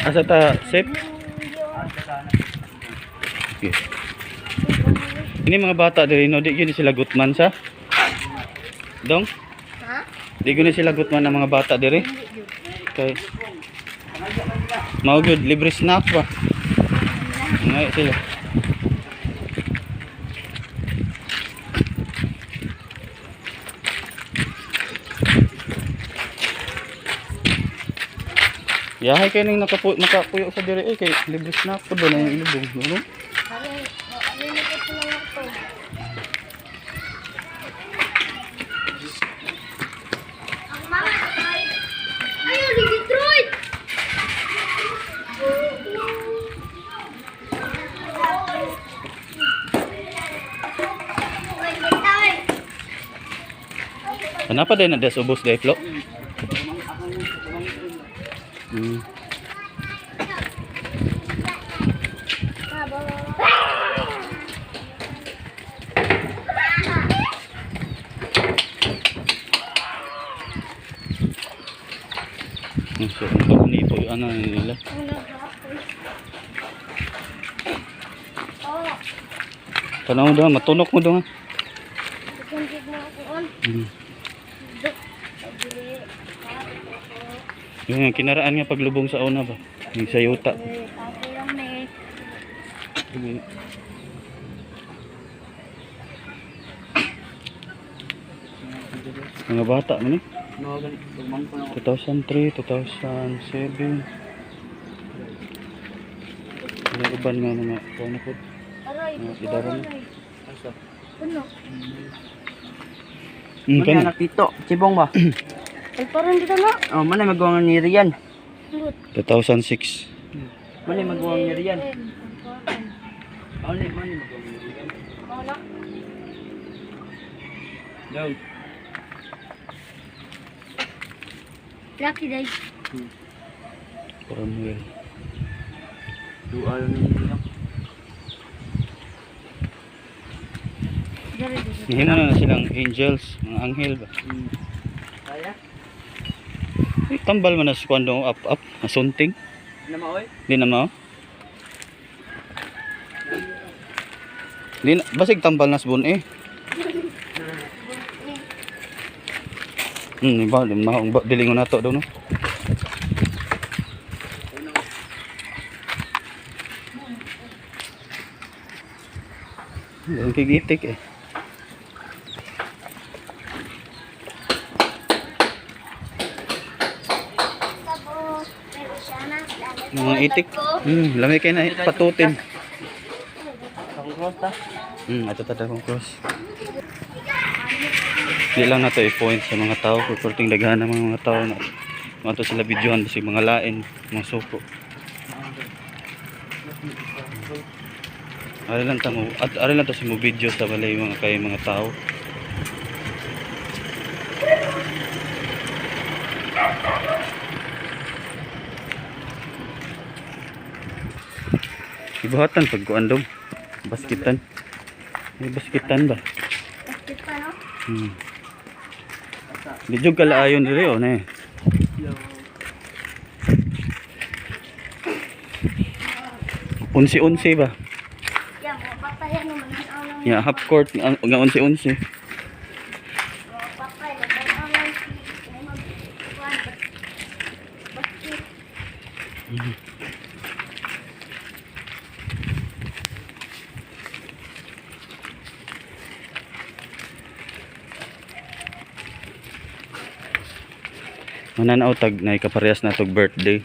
Asa ta, Sip? Okay. Ini mga bata diri no, di gyud ni sila gutman sa. Dong? Ha? Di gyud ni sila gutman ang mga bata diri. Kay mao gyud libre snack ba. Ngay sila. Yahay kay ning nakapuyo sa diri eh kay libre snack po doon ang ilubong, no? Ari, ari na ko lang ito. Ang mga ay ay, di Detroit. Ano pa din na des ubos day flo? So, ang nipo yung ano nila. Tanaw daw, matunok mo daw. Yung kinaraan nga paglubong sa una ba? Yung sa yuta. Mga bata man eh. No, ganit. Pagmangko na ako. 2003, 2007. Yung uban nga mga kuno po. Aray, Mga idara na. Asa? Puno. Manay Kani. anak dito. Sibong ba? Ay, parang dito na. Oh, manay magwang ni Rian. 2006. Manay magwang ni Rian. Manay manay magwang ni Rian. Wala. Go. Lucky day. Cornwell. Dual ni Rian. Nihimo na na silang angels, mga anghel ba? Kaya? Uy, tambal man na sa kwando up up, asunting. Na maoy? Di na mao. Di na, basig tambal na sa bun eh. Iba, di mao ang dilingon nato daw no. Ang kigitik eh. Tapos, meron siya na. Mga itik. Lami kay na patutin. Akong cross ta. Ato tada kong cross. Di lang nato i-point sa mga tao kung perting daghan ang mga tao na mato sila videohan basig mga lain, mga suko. Ari lang ta mo, at ari lang ta sa mo video sa balay mga kay mga tao. Ibuhatan pag kuan dong. Baskitan. May baskitan ba? Basket pa, no? Di jud kalaayon diri oh na eh. Unsi-unsi ba? Yan, mga patay ano, mananaw lang. Ya, half court nga nga unsi-unsi. Mga patay, mananaw lang si may mag- kuwan, basket. Mananaw tag na kaparehas na tog birthday.